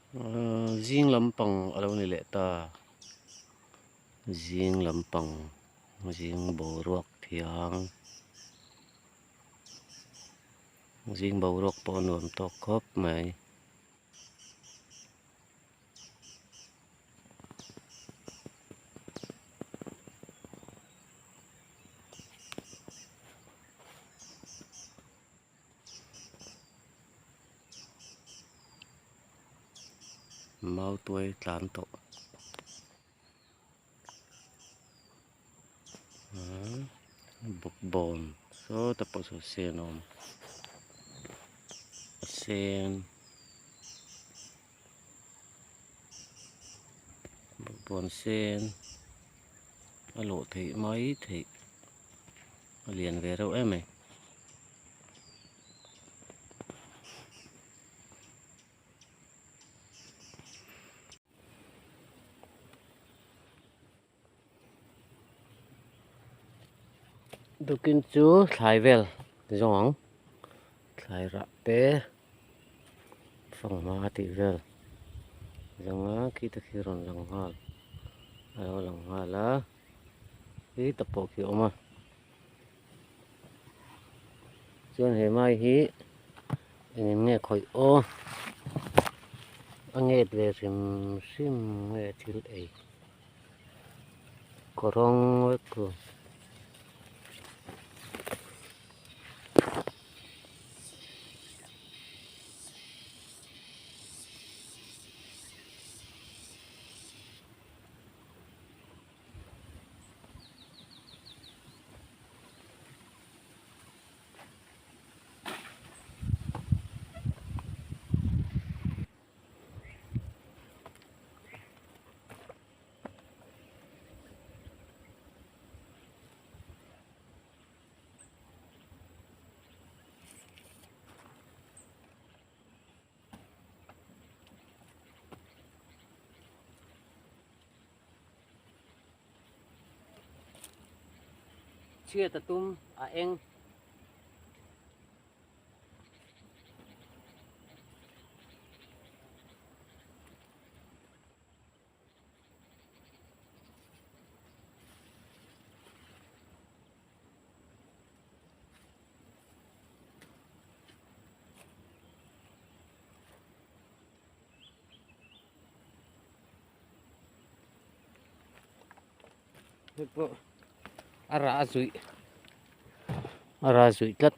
Zing lampang a lo ni leh ta zing lampang zing boruak thiang zing boruak pawh a nuam tawk khawp mai. Mautuai tlan tawh bawkbawn sawtah pawh saw sen a awm a sen bawkbawn sen a lawh theih mai theih a lian ve reuh em mai. Tukin chu thlai vel zawng ang thlai rah te fanghma tih vel zawng a khita khi rawn lang nghal a lo lang nghal a khita pawh khi a awm a. Chuan he mai hi engin nge khawih aw a nget ve hrim hrim nge thil ei kawrawng vek tur. Chhiat a tum a eng. Hei pawh a rah a zuih a rah a zuih tlat.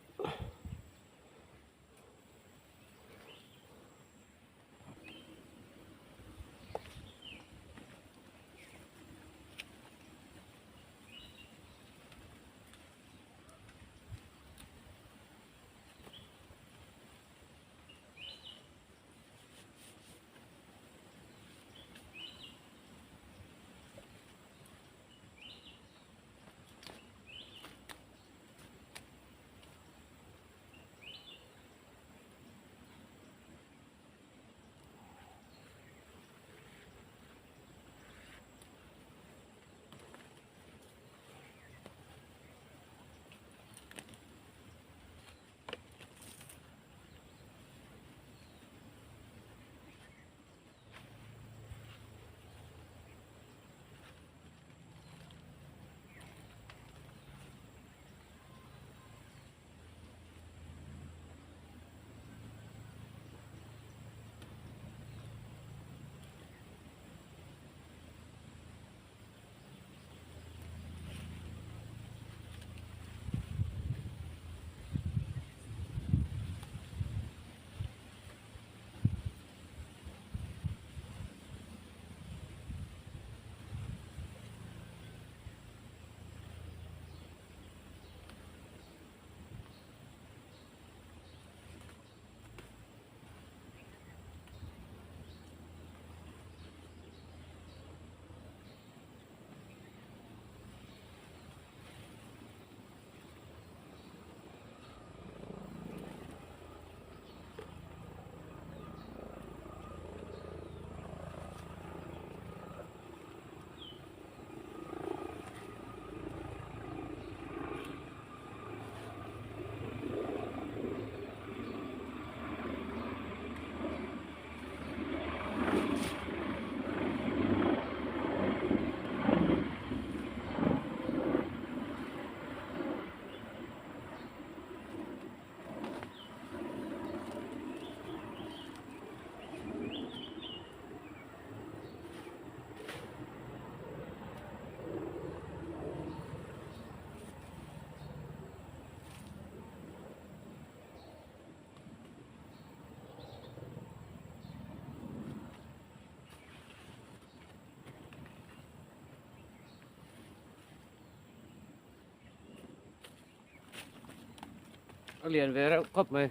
A lian ve reuh khawp mai.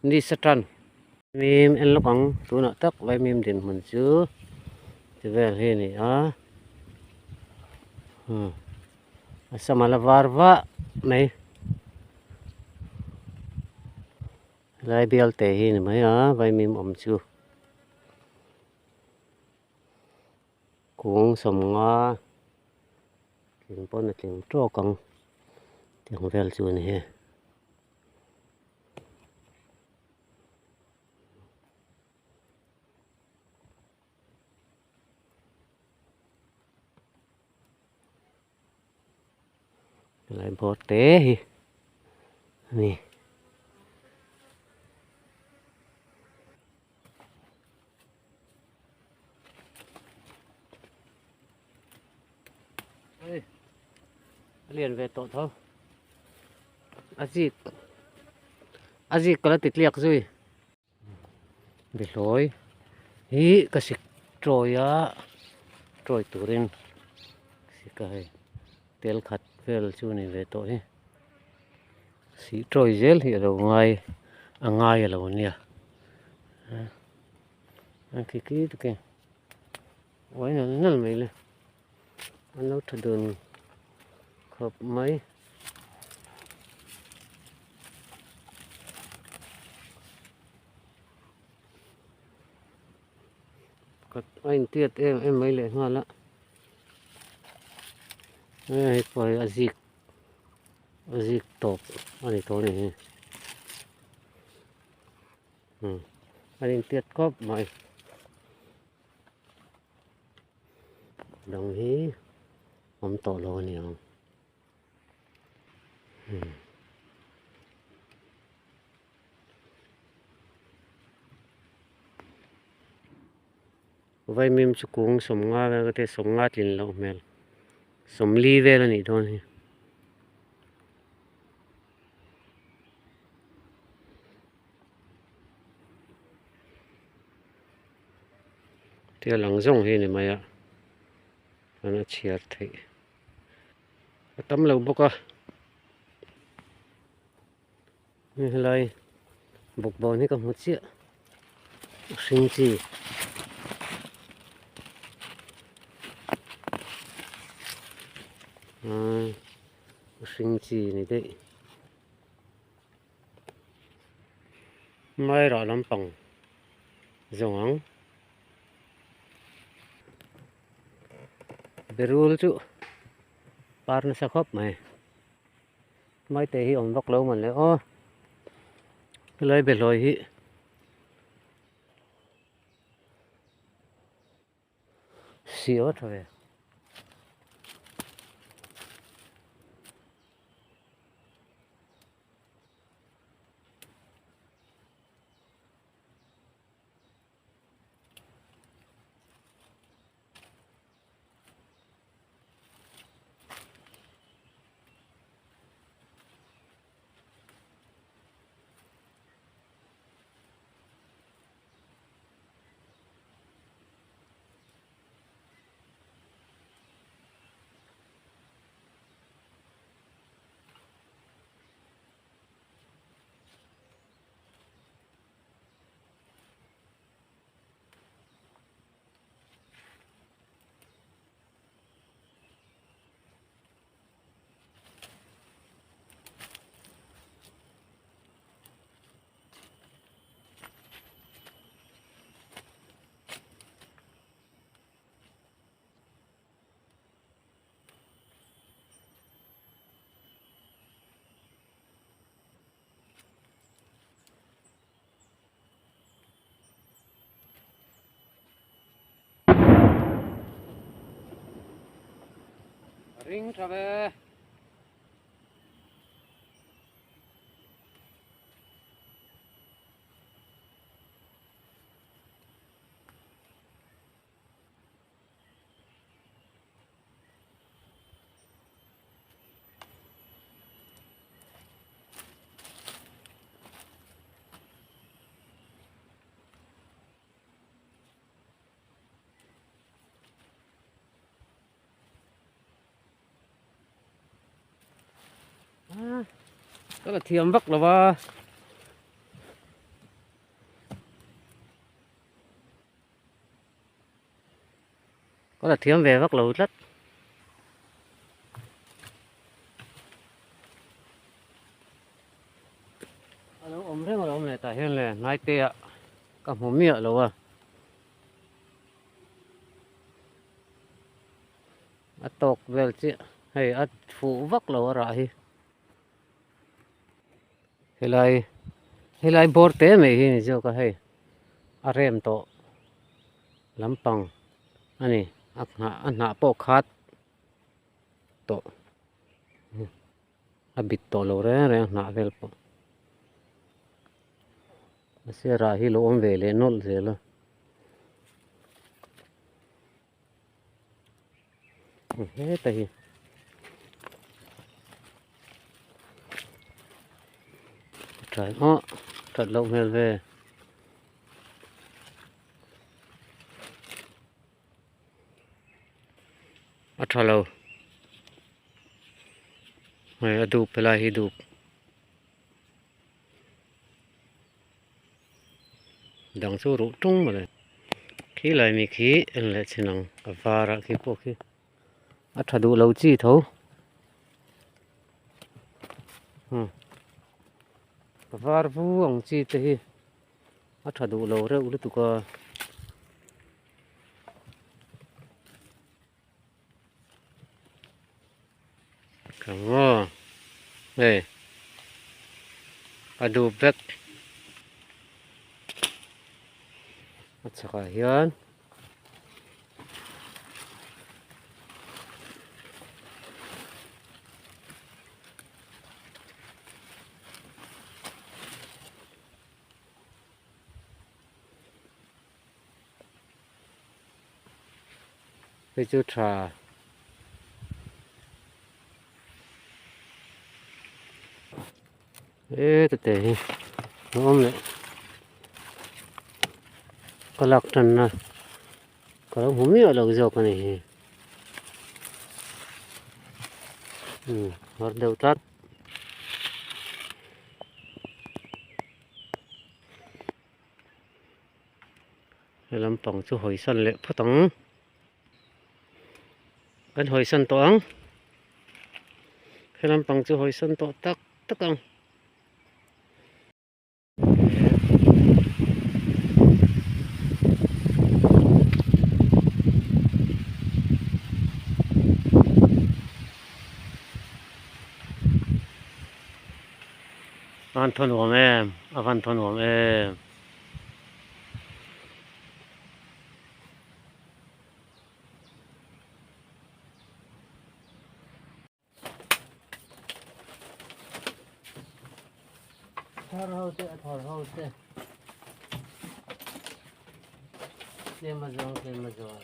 Ni satan mim en lawk ang tunah tak vaimim dinhmun chu ti vel hi a ni a umm a sama la var vah mai helai bial te hi a ni mai a vaimim awm chu. Kung sawmnga tling pawn a tling tawk ang tiang vel chu a ni he. Helai bawr te hi a ni. Hei a lian ve tawh tho a zik a zik ka la ti tliak zui bihlawi hi ka sik tawi a tawi turin sik a hei tel khat vel chu a ni ve tawh hi sih tawi zel hi a lo ngai a ngai a lo nia. A khi khi te khi uai nal nal mai le an lo tha dun khawp mai. A intiat em em mai leh nghal a hei pawh hi a zik a zik tawp a ni tawh a ni hi. An intiat khawp mai dang hi awm tawh lo a ni ang vaimim chu kung sawmnga vel ka tia sawmnga tlin loh hmel sawmli vel a nih dawn hi. Tia lang zawng hi a ni mai a chuan a chhiar theih a tam lo bawk a hei helai bawkbawn hi ka hmu chiah a hring chi. Hring chi ni daih. Mairah lampang zawng ang. Berul chu par nasa khawp mai. Maite hi awm vak lo man le aw. Helai behlawi hi. Si a va tha ve. Ring tha ve. Ka la thiam vak lo va. Ka la thiam ve vak lo tlat. A lo awm reng a lo awm leh tah hian le hnaite ah ka hmu miah lo a. A tawk vel chiah hei a fuh vak lo a rah hi helai helai bawr te mai hi ni zawk a hei a rem tawh lampang a ni a hnah a hnah pawh khat tawh a bit tawh lo reng reng a hnah vel pawh mahse rah hi lo awm ve leh nawlh zel a. Heta hi tha aw that loh hmel ve a tha lo hei a dup helai hi dup. Dang chu ruh tung mawle khi lai mi khi en leh chin ang a var ah khi pawh khi a tha duh lo chi tho a var vu ang chi te hi a tha duh lo reuh lutuk a. Kha hei a dup vek a chhakah hian Hei chu tha heta te hi a awm leh ka lak tanna ka lo hmu miah lo zawk a ni hi umm har deuh tlat. He lampang chu hawi san leh phawt ang kan hawi san tawh ang he lampang chu hawi san tawh tak tak ang. A van thaw nuam em a van thaw nuam em. Thar ho te a thar ho te tlem a zawng tlem a zawng.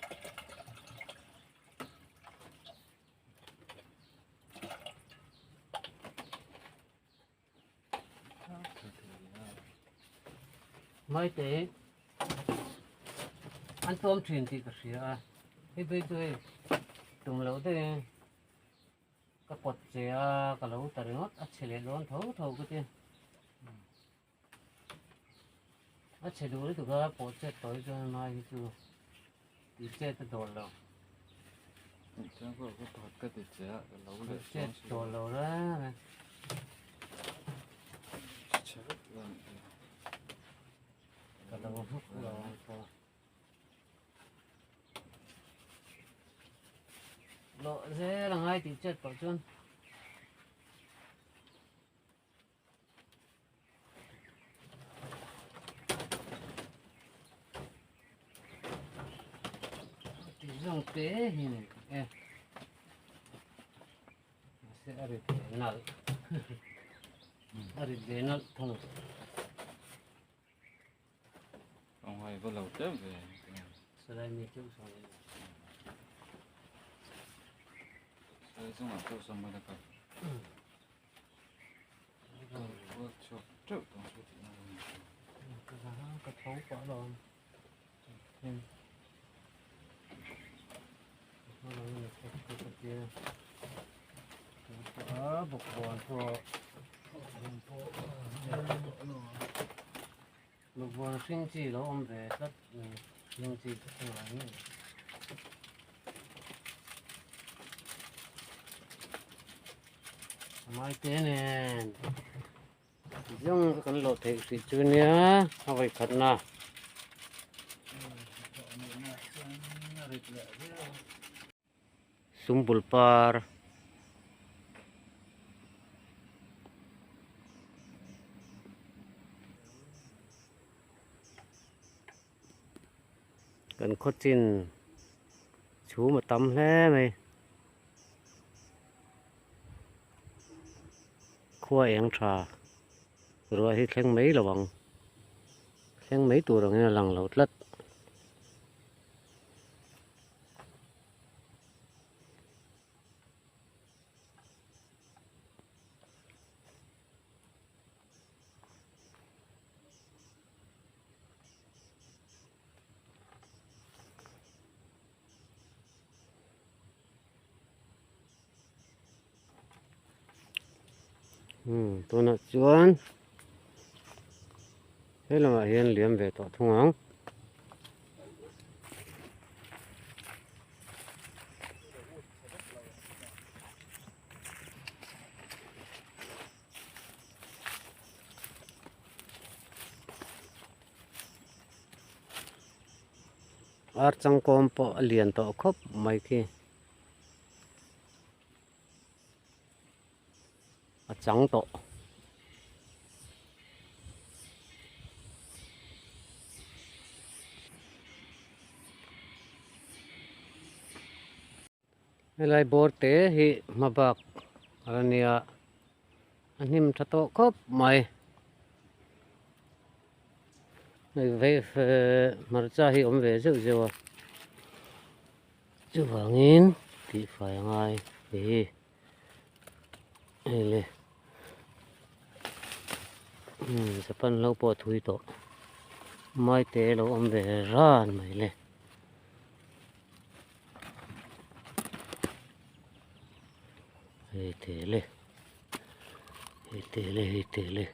Maite an tlawm thin tih ka hria a hei phei chu hei tum loh deuh in ka kawt che a ka lo ta ringawt a chhe leh dawn tho tho ka ti a chhe duh lutuk a pawh chet tawh hi chuan mai hi chu tih chet a dawl lo chet dawl lo reng reng. Ka lo hmuk lo ang pawh. Lawh zel a ngai tih chet pawh chuan. Ti zawng te hi ni e. Mahse a rit ve nalh. A rit ve nalh thung. Ang hai va lo tlem ve. Salai mi chauh sawn a ni. Salai chungah chauh sawn mai ka. Chhuak teuh tawng chu tih na ni. Ka ka tho pah lo. A bawkbawn pawh bawkbawn hring chi lo awm ve tlat hring chi chu ka ngai ngei. A mai te nen zawng kha kan lawh theih hrih chu nia a vawikhatna. Sumbul par kan khaw chin chhum a tam hle mai khua eng tha ruah hi thleng mai lo ang thleng mai tur angin a lang lo tlat. Umm tunah chuan he lamah hian liam ve tawh thung ang. Ar changkawm pawh a lian tawh khawp mai khi. A chang tawh. Helai bawr te hi hma bak a la nia a hnim tha tawh khawp mai hei vei hmarcha hi a awm ve zeuh zeuh a chuvangin tihfai a ngai hi hei le Japan lo pawh a thui tawh maite lo awm ve ran mai le. Hei te le hei te le hei te le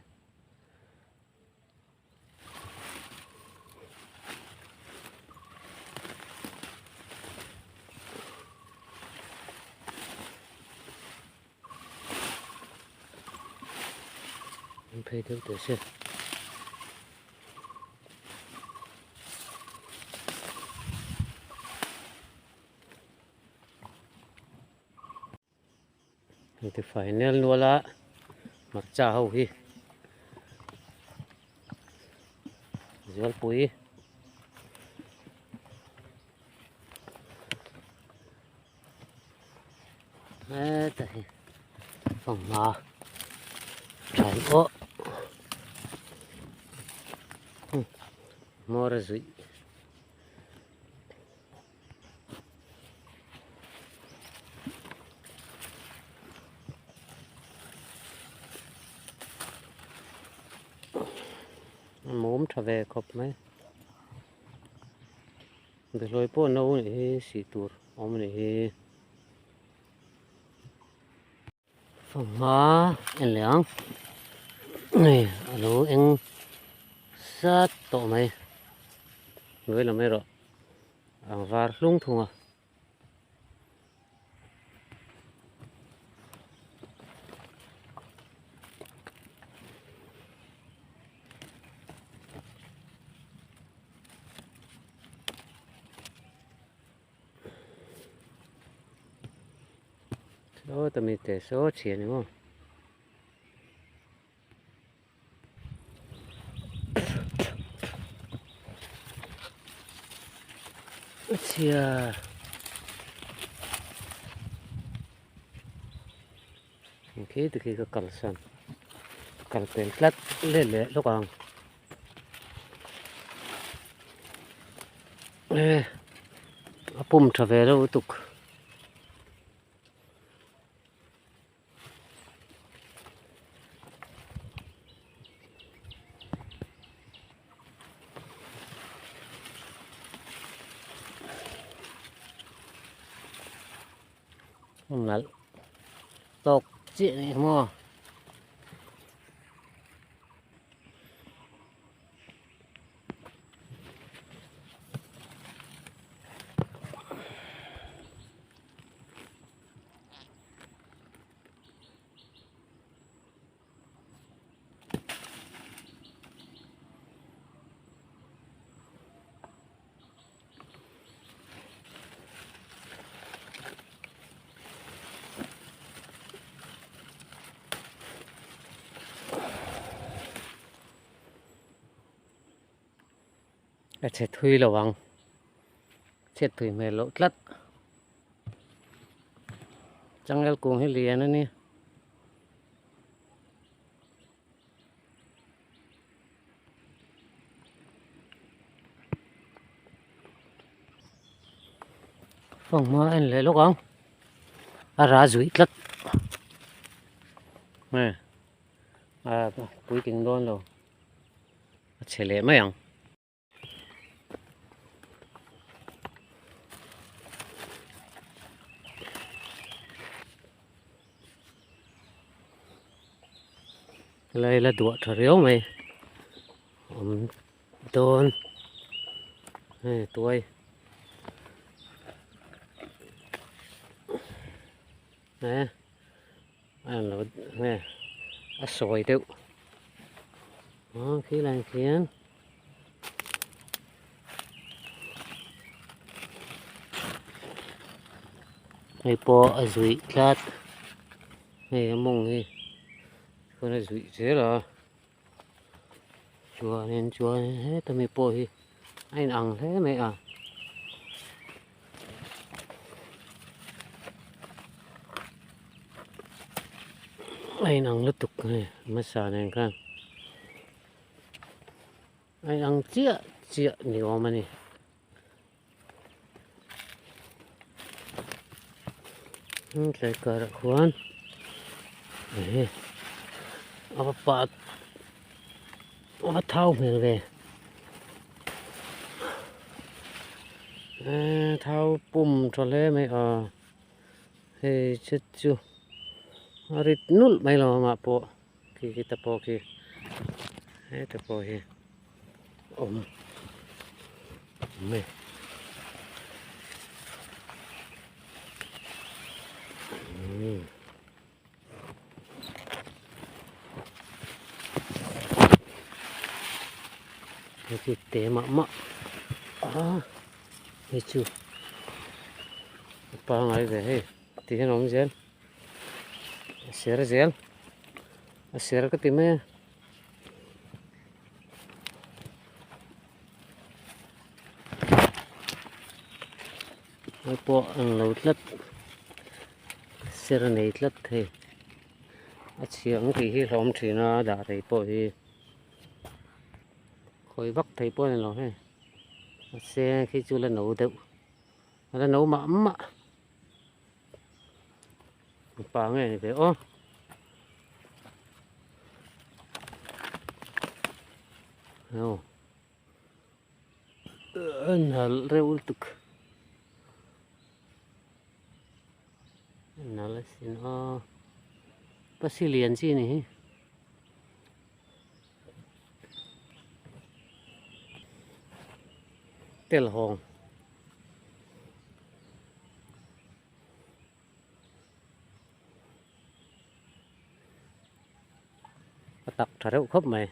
an phei deuh teh se. Heti final nual a hmarcha ho hi Zualpui heta hi fanghma thaih pawh hmawr a zuih. A mum tha ve khawp mai behlawi pawh no nih hi sih tur a awm anih hi fanghma en leh ang hei a lo eng sat tawh mai hnuai lam erawh a var hlung thung a. Saw ta mi te saw chhia ni maw. Chhia. Khi te khi ka kalsan kal pel tlat leh leh lawk ang. A pum tha ve reuh lutuk. Nalh tawk. chiah a ni maw. A chhe thui lo ang chhiat thui hmel loh tlat changel kung hi lian a ni. Fanghma a en leh lawk ang a ra zuih tlat nge a puitling dawn lo a chhe leh mai ang. Helai la duah tha riau mai awm dawn hei tuai he a en lo nge a sawi deuh aw khi lai khian. Hei pawh a zuih tlat hei a mawng hi chuan a zuih zel a chuanin chuanin heta mi pawh hi a in ang hle mai a. A in ang lutuk hei hmasa nen khan. A inang chiah chiah ni awm a ni. Tlai karah khuan ehe a va pat a va thau hmel ve eee thau pum tha hle mai a hei che chu a rit nulh mai lo amah pawh. Khi khi te pawh khi heta pawh hi awm mai hei chu te mah mah a hei chu a pangai ve hei ti hian a awm zel. A ser zel a ser ka ti mai a hei pawh a ang lo tlat ser a nei tlat thei a chhia ang tih hi a hlauhawm thin a dah rei pawh hi khawi vak thei pawh a ni lo hei mahse khi chu la no deuh a la no mah mah. Mipa nge ni ve aw. Aw. An hal reuh lutuk. An hal asin aw. Pasi lian chi ni hi. Tel hawng. A tak tha reuh khawp mai.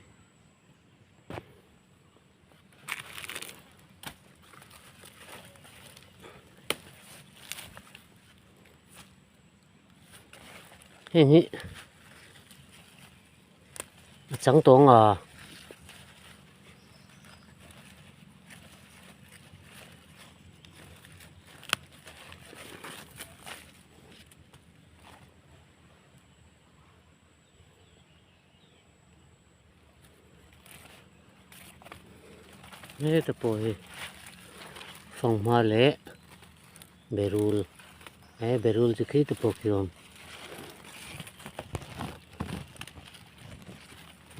Heng hi a chang tawng a. Heta pawh hi fanghma leh berul he berul chu khi te pawh khi a awm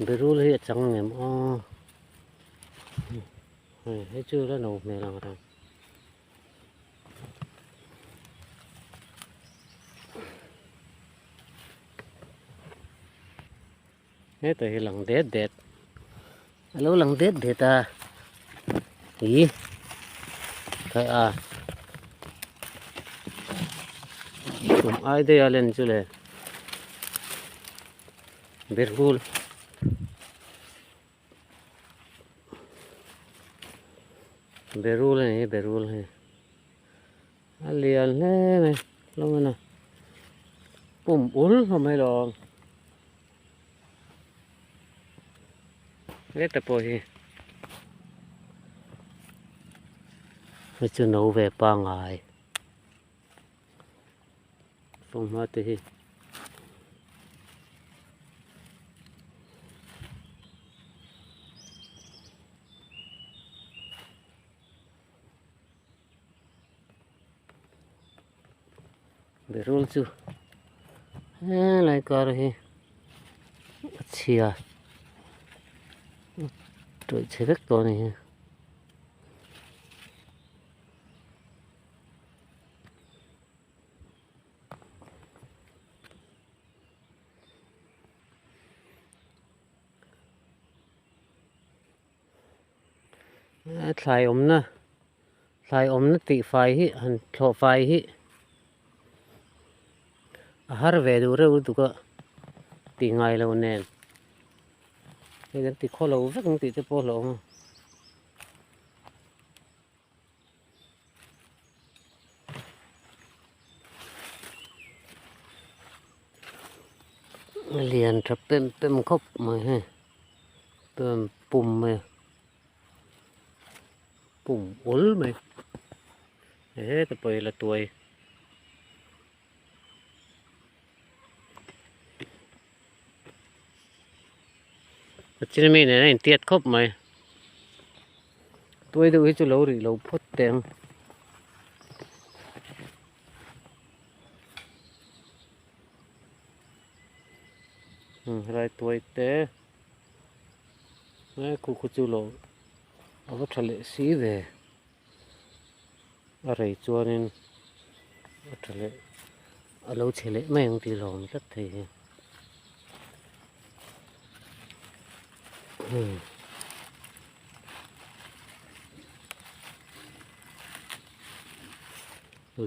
berul hi a chang ang em aw hei hei chu la no hmel ang reng. Heta hi lang det det a lo lang det det a ih khai a kum ai daih a len chu le berhul berul a ni hi berul hei a lian hle mai hlawm a na pum ul hlawm mai lawm. Heta pawh hi hei chu no ve pangai fanghma te hi berul chu helai kar hi a chhia tawih chhe vek tawh a ni hi. Thlai awmna thlai awmna tih fai hi han thlawh fai hi a har ve duh reuh lutuk a tih ngai lo nen hei kan ti khaw lo vek ang tih te pawh a hlauhawm a. Lian tha pem pem khawp mai hei pem pum mai pum ul mai heta pawh hi la tuai. A chin ami nen a intiat khawp mai tuai deuh hi chu lo rih lo phawt teh ang helai tuai te he khu khu chu lo a va tha leh si ve a rei chuanin a tha leh a lo chhe leh mai ang tih hlauhawm tlat thei hi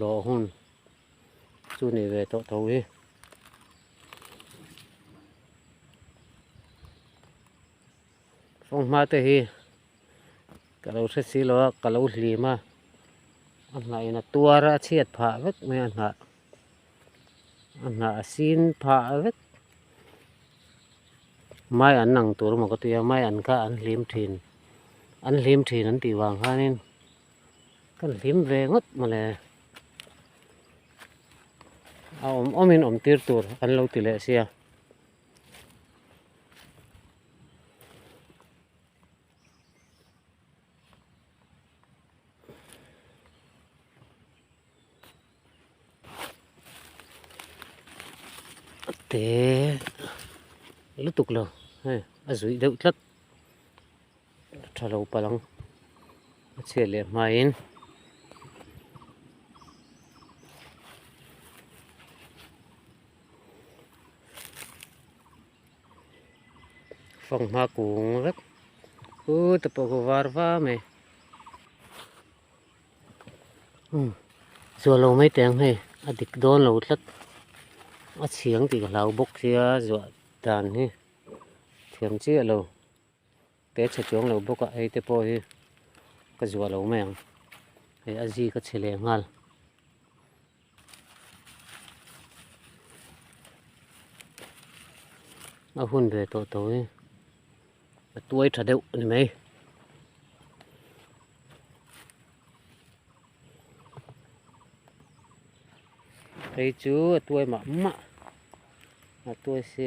lawh hun chu ni ve tawh tho hi. Fanghma te hi ka lo hre si lo a ka lo hlim a a hnah in a tuar a a chhiat phah vek mai a hnah a hnah a sin phah vek mai an ang tur emaw ka ti a mai an kha an hlim thin an hlim thin an tih vang khanin kan hlim ve ngawt mawle a awm awmin awm tir tur an lo ti leh sia. Te lutuk lo hei a zuih deuh tlat a tha lo palh ang a chhiat leh hmain. Fanghma kung vek u te pawh ka var va mai umm zuah lo mai teh ang hei a dik dawn lo tlat a chhiang tih ka hlau bawk sia zuah dan hi thiam chiah lo te chhe chuang lo bawk a hei te pawh hi ka zuah lo mai ang hei a zik a chhe leh nghal. A hun ve tawh tawh hi a tuai tha deuh a ni mai. Hei chu a tuai mah mah a tuai se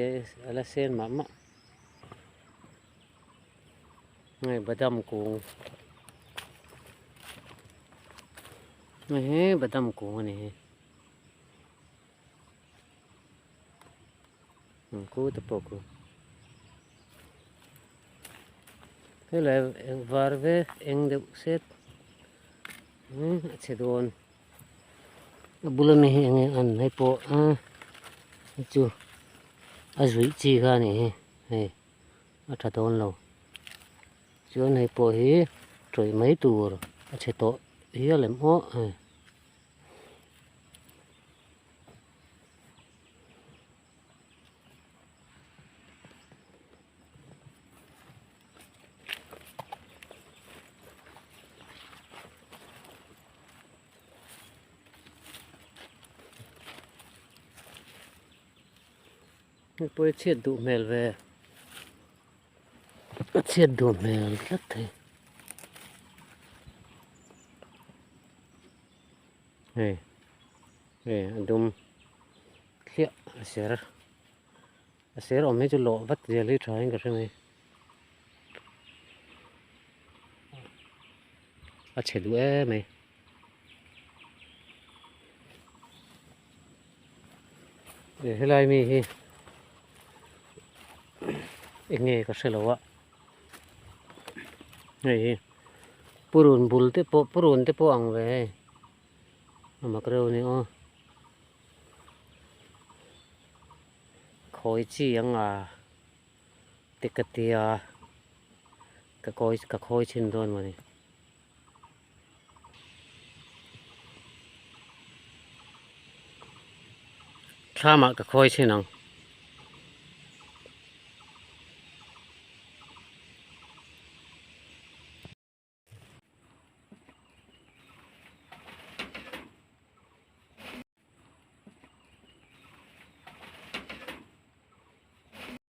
a la sen mah mah hei badam kung. Hei hi badam kung a ni hi khu te pawh khu helai var vek eng deuh set a chhe dawn a bula mi hi eng eng an hei pawh a chu a zuih chi kha a ni hi hei. a tha dawn lo. Chuan hei pawh hi tawih mai tur a chhe tawh hial em aw hei. Hei pawh hi chhiat duh hmel ve a chhiat duh hmel tlat thei hei hei a dum thliah a ser a ser awm hi chu lawh vat zel hi tha in ka hre mai a chhe duh em mai. Helai mi hi eng nge ka hre lo a hei hi purun bul te pawh purun te pawh ang ve hei a mak reuh a ni aw khawi chi ang a te ka tia ka kawi ka khawi chhin dawn mawni. Thlamah ka khawi chhin ang.